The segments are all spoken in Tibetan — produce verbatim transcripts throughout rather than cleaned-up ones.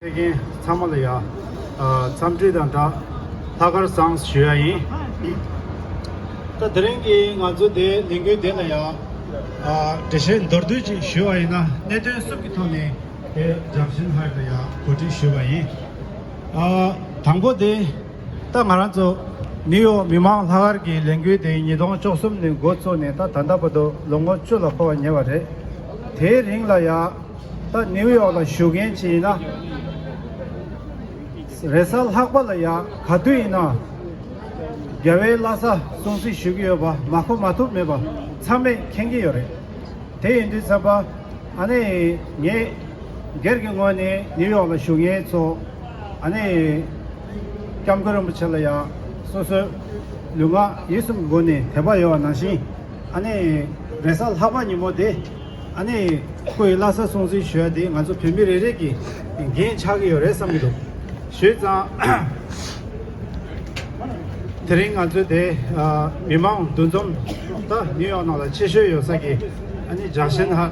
ཕེབས་མཁན་ཚང་མ་ལ་ཡ། ཨ། འཚམས་འདྲི་དང་སྦྲགས་ལྷག་དཀར་བཟང་ཞུ་ཡ་ཡིན། ད་དེ་རིང་གི་ང་ཚོ་དེ་ལས་འགུལ་དེ་ལ་ཡ། ཨ། འགྲེལ་བཤད་མདོར་བསྡུས་ཅིག་ཞུ་བ་ཡིན་ན། གནད་དོན་གསུམ་གྱི་ཐོག་ནས་དེ་ཇག་ཤན་ཧར་ལ་ཡ་གོ་སྒྲིག་ཞུས་པ་ཡིན། ཨ། དང་པོ་དེ། ད་ང་རང་ཚོ་ནིའུ་ཡོག་མི་མང་ལྷག་དཀར་གྱི་ལས་འགུལ་དེ་ཉིས་སྟོང་བཅུ་གསུམ་ནས་འགོ་བཙུགས་ནས་ད་ད་ལྟ་བར་དུ་ལོ་ངོ་བཅུ་ལ་འཁོར་བ་ཉེ་བ་རེད། དེའི་རིང་ལ་ཡ། ད་ནིའུ་ཡོག་ལ་བཞུགས་མཁན་ཅིག་ཡིན་ན། རེས་གཟའ་ལྷག་པ་ལ་ཡ་ག་དུས་ཡིན་ན། རྒྱལ་བའི་བླ་གཟའ་སྲུང་བརྩི་ཞུ་གི་ཡོད་པ་མ་གོ་མ་ཐོས་མེད་པ་ཚང་མས་མཁྱེན་གྱི་ཡོད་རེད། དེ་ཡིན་དུས་ཙམ་པ། ཨ་ནི་ངས་སྒེར་གྱི་ངོས་ནས་ནིའུ་ཡོག་ལ་བཞུགས་མཁན་ཚོ། ཨ་ནི་སྐྱབས་མགོན་རིན་པོ་ཆེ་ལ་ཡ་སོ་སོའི་ལུས་ངག་ཡིད་གསུམ་གྱི་སྒོ་ནས་དད་པ་ཡོད་པ་ནང་བཞིན། ཨ་ནི་རེས་གཟའ་ལྷག་པ་ཉིན་མོ་དེ། ཨ་ནི་སྐུ་ཡི་བླ་གཟའ་སྲུང་བརྩི་ཞུ་ཡ་དེ་ང་ཚོ་བོད་མི་རེ་རེ་གི་འགན་ཆགས་ཀྱི་ཡོད་རེད་བསམ་གྱི་འདུག་ཞུས་ཙང་། དེ་རིང་ང་ཚོའི་དེ། ཨ། མི་མང་འདུ་འཛོམས་ད་ནིའུ་ཡོག་ནང་ལ་ཆེ་ཤོས་ཡོད་ས་གི། ཨ་ནི་ཇག་ཤན་ཧར་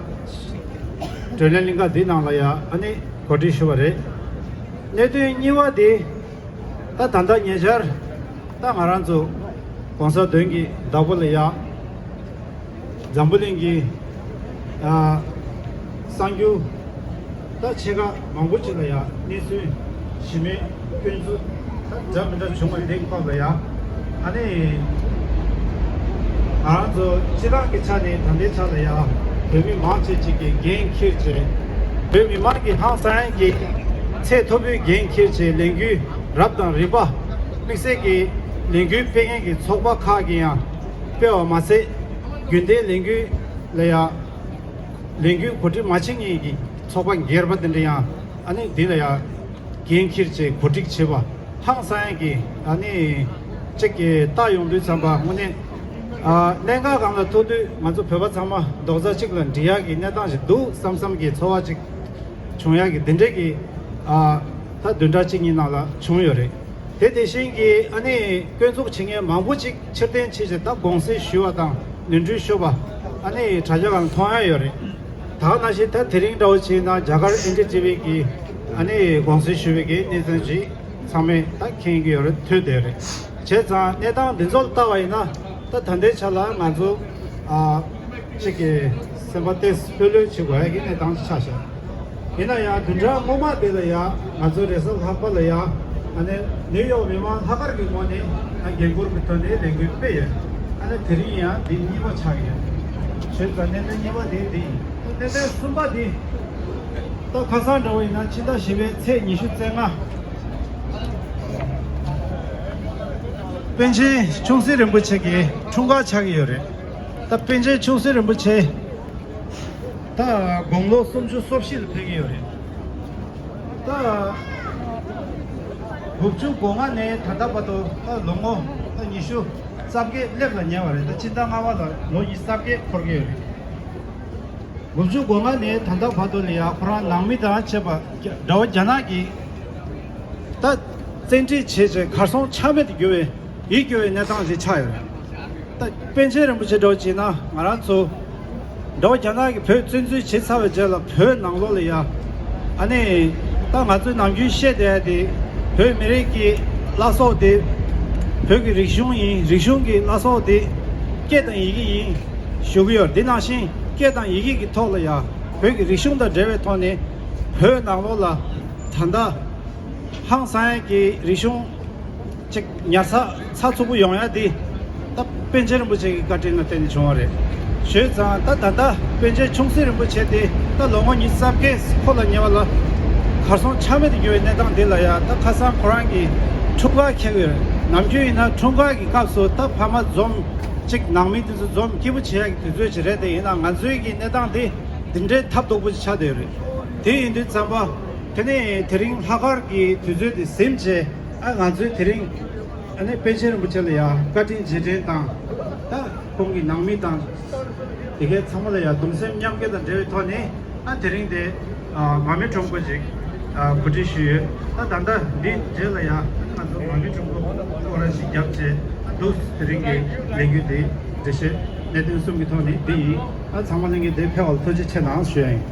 བགྲོ་གླེང་གླིང་ག་འདི་ནང་ལ་ཡ། ཨ་ནི་གོ་སྒྲིག་ཞུས་པ་རེད། གནད་དོན་གཉིས་པ་དེ། ད་ད་ལྟ་ཉེ་ཆར་ད་ང་རང་ཚོ་༸གོང་ས་དོན་གྱི་བདག་པོ་ལ་ཡ། འཛམ་བུ་གླིང་གི། ཨ། གསར་འགྱུར་ད་ཆེ་ཁག་མང་པོ་ཅིག་ལ་ཡ་གནས་ཚུལ་ཞི་མོལ་སྐྱོན་འཛུགས་ད་འདྲ་མི་འདྲ་བྱུང་བ་དེ་སྐབས་ལ་ཡ། ཨ་ནི་ང་རང་ཚོ་སྤྱི་བཏང་གི་ཆ་ནས་ད་ལྟའི་ཆ་ལ་ཡ་བོད་མི་མང་ཆེ་ཅིག་གིས་འགན་འཁྱེར་བྱས། བོད་མི་མང་གི་ཧང་སང་གི་ཚད་མཐོ་པོའི་འགན་འཁྱེར་བྱས་ལས་འགུལ་རབ་དང་རིམ་པ་དམིགས་བསལ་གྱི་ལས་འགུལ་སྤེལ་མཁན་གྱི་ཚོགས་པ་ཁག་གིས་ཡང་སྤེལ་བ་མ་ཟད། རྒྱུན་ལྡན་ལས་འགུལ་ལ་ཡ། ལས་འགུལ་གོ་སྒྲིག་མ་བྱེད་མཁན་གྱི་ཚོགས་པ་སྒེར་པ་དེ་འདྲ་ཡང་། ཨ་ནི་འདི་ལ་ཡ་འགན་འཁྱེར་བྱས་གོ་སྒྲིག་བྱེད་པ་ཧང་སང་ཡ་གི། ཨ་ནི་གཅིག་གི་ལྟ་ཡོང་དུས་ཙམ་པ་དངོས་གནས། ཨ། གནད་འགག་སྒང་ལ་ཐུག་དུས་ང་ཚོ་བོད་པ་ཚང་མ་རྡོག་རྩ་གཅིག་ལ་འགྲིལ་ཡ་གི་གནས་སྟངས་ཤིག་འདུག་བསམ་བསམ་གྱི་ཚོར་བ་ཅིག་བྱུང་ཡ་གི་འདི་འདྲས་ཀྱི། ཨ། ད་བདུན་ཕྲག་གཅིག་གཉིས་ནང་ལ་བྱུང་ཡོད་རེད། དེ་དེ་བཞིན་གྱི་ཨ་ནི་སྐྱོན་འཛུགས་བྱེད་མཁན་མང་པོ་ཅིག་ཕྱིར་འཐེན་བྱས་བྱས་ད་དགོངས་སེལ་ཞུས་པ་དང་ནོར་འཁྲུལ་ཤོར་བ་ཨ་ནི་དྲ་རྒྱ་སྒང་མཐོང་ཡ་ཡོད་རེད། ད་ག་ནང་བཞིན་ད་དེ་རིང་འདྲ་བོ་བྱས་ན་རྒྱ་གར་ཨེན་ཌི་ཊི་ཝི་གི་ཨ་ནི་དགོངས་སེལ་ཞུས་པའི་གི་གནས་ཚུལ་ཅིག་ཚང་མས་ད་མཁྱེན་གྱི་ཡོད་རེད། ཐོས་བསྡད་རེད། བྱས་ཙང་གནས་སྟངས་འདི་ཚོ་ལ་ལྟ་བ་ཡིན་ན། ད་ད་ལྟའི་ཆ་ལ་ང་ཚོ། ཨ། གཅིག་གི་སེམས་པ་ཏོག་ཙམ་ལྷོད་ལྷོད་བྱེད་དགོས་ཡ་གི་གནས་སྟངས་ཆགས་ཤག་ཡིན་ན་ཡང་བདུན་ཕྲག་སྔོན་མ་དེ་ལ་ཡ་ང་ཚོ་རེས་གཟའ་ལྷག་པ་ལ་ཡ། ཨ་ནི་ནིའུ་ཡོག་མི་མང་ལྷག་དཀར་གྱི་ངོས་ནས་ཨ་འགན་འཁུར་གྱི་ཐོག་ནས་ལས་འགུལ་སྤེལ་ཡོད། ཨ་ནི་དེ་རིང་ཡང་འདི་གཉིས་པ་ཆགས་ཡོད། བྱས་ཙང་གནད་དོན་གཉིས་པ་དེ་འདི་ཡིན། གནད་དོན་གསུམ་པ་འདི། ད་ཁ་སང་འདྲ་བོ་ཡིན་ན་ཕྱི་ཟླ་བཞི་པའི་ཚེས་ཉི་ཤུ་རྩ་ལྔ། པཎ་ཆེན་ཆུང་སྲིད་རིན་པོ་ཆེ་གི་འཁྲུངས་སྐར་ཆགས་ཀྱི་ཡོད་རེད། ད་པཎ་ཆེན་ཆུང་སྲིད་རིན་པོ་ཆེ་ད་དགུང་ལོ་སུམ་ཅུ་སོ་བཞི་ལ་ཕེབས་ཀྱི་ཡོད་རེད། ད་དགུ་བཅུ་གོ་ལྔ་ནས་ད་ལྟ་བར་དུ་ད་ལོ་ངོ་ད་ཉི་ཤུ་རྩ་བརྒྱད་སླེབས་ལ་ཉེ་བ་རེད། ད་ཕྱི་ཟླ་ལྔ་པ་ལ་ལོ་ཉི་ཤུ་རྩ་བརྒྱད་འཁོར་གྱི་ཡོད་རེད། དགུ་བཅུ་གོ་ལྔ་ནས་ད་ལྟ་བར་དུ་ལ་ཡ་ཁོ་རང་ནང་མི་དང་བཅས་པ་དགྲ་བོ་རྒྱ་ནག་གིས་ད་བཙན་ཁྲིད་བྱས་བྱས་གར་སོང་ཆ་མེད་དུ་གྱུར་བའི་ཡིད་སྐྱོ་བའི་གནས་སྟངས་ཤིག་ཆགས་ཡོད་རེད། ད་པཎ་ཆེན་རིན་པོ་ཆེ་འདྲ་བོ་བྱས་ན་ང་རང་ཚོ་དགྲ་བོ་རྒྱ་ནག་གིས་བོད་བཙན་འཛུལ་བྱས་ཚར་བའི་རྗེས་ལ་བོད་ནང་ལོགས་ལ་ཡ། ཨ་ནི་ད་ང་ཚོས་ནམ་རྒྱུན་བཤད་བསྡད་ཡ་དེ་བོད་མི་རིགས་ཀྱི་བླ་སྲོག་དེ་བོད་ཀྱི་རིག་གཞུང་ཡིན། རིག་གཞུང་གི་བླ་སྲོག་དེ་སྐད་དང་ཡི་གེ་ཡིན། ཞུ་གི་ཡོད། འདི་ནང་བཞིན་སྐད་དང་ཡི་གེ་གི་ཐོག་ལ་ཡང་བོད་ཀྱི་རིག་གཞུང་དང་འབྲེལ་བའི་ཐོག་ནས་བོད་ནང་ལོགས་ལ་ད་ལྟ་ཧང་སང་ཡ་གི་རིག་གཞུང་ཅིག་ཉར་ཚགས་ཚགས་ཚུད་པོ་ཡོང་ཡ་འདི་ད་པཎ་ཆེན་རིན་པོ་ཆེ་གི་བཀའ་དྲིན་ལ་བརྟེན་ནས་བྱུང་བ་རེད། བྱས་ཙང་ད་ད་ལྟ་པཎ་ཆེན་ཆུང་སྲིད་རིན་པོ་ཆེ་དེ་ད་ལོ་ངོ་ཉི་ཤུ་རྩ་བརྒྱད་འཁོར་ལ་ཉེ་བ་ལ་གར་སོང་ཆ་མེད་དུ་གྱུར་བའི་གནས་སྟངས་འདི་ལ་ཡ་ད་ཁ་སང་ཁོ་རང་གི་འཁྲུངས་སྐར་འཁེལ་ཡོད་རེད། ནམ་རྒྱུན་ཡིན་ན་འཁྲུངས་སྐར་གྱི་སྐབས་སུ་ད་ཕ་མ་འཛོམས་ཅིག་ནང་མི་དེ་ཚོ་འཛོམས་སྐྱིད་པོ་བྱེད་ཡག་གི་དུས་ཚོད་ཅིག་རེད། དེ་ཡིན་ན་ང་ཚོའི་གི་གནས་སྟངས་དེ་འདི་འདྲའི་ཐབས་སྡུག་པོ་ཅིག་ཆགས་བསྡད་ཡོད་རེད། དེ་ཡིན་དུས་ཙམ་པ་དེ་ནས་དེ་རིང་ལྷག་དཀར་གྱི་དུས་ཚོད་དེ་ཟིན་བྱས་ཨ་ང་ཚོའི་དེ་རིང་ཨ་ནི་པཎ་ཆེན་རིན་པོ་ཆེ་ལ་ཡང་བཀའ་དྲིན་རྗེས་དྲན་དང་ད་ཁོང་གི་ནང་མི་དང་དེ་གའི་ཚང་མ་ལ་ཡང་གདུང་སེམས་མཉམ་སྐྱེད་དང་འབྲེལ་བའི་ཐོག་ནས། ཨ་དེ་རིང་དེ་ཨ་མར་མེ་ཁྲོམ་སྐོར་ཅིག་ཨ་གོ་སྒྲིག་ཞུས་ཡོད། ཨ་ད་ལྟ་འདི་རྗེས་ལ་ཡང་ང་ཚོ་མར་མེ་ཁྲོམ་སྐོར་སྐོར་ར་ཞིག་བརྒྱབ་བྱས་ཨ་འདུག་དེ་རིང་གི་ལས་འགུལ་དེ་འགྲེལ་བཤད་གནད་དོན་གསུམ་གྱི་ཐོག་ནས་འདི་ཡིན། ཨ་ཚང་མ་ལྷན་རྒྱས་འདིར་ཕེབས་པར་ཐུགས་རྗེ་ཆེ་གནང་ཞུ་ཡ་ཡིན།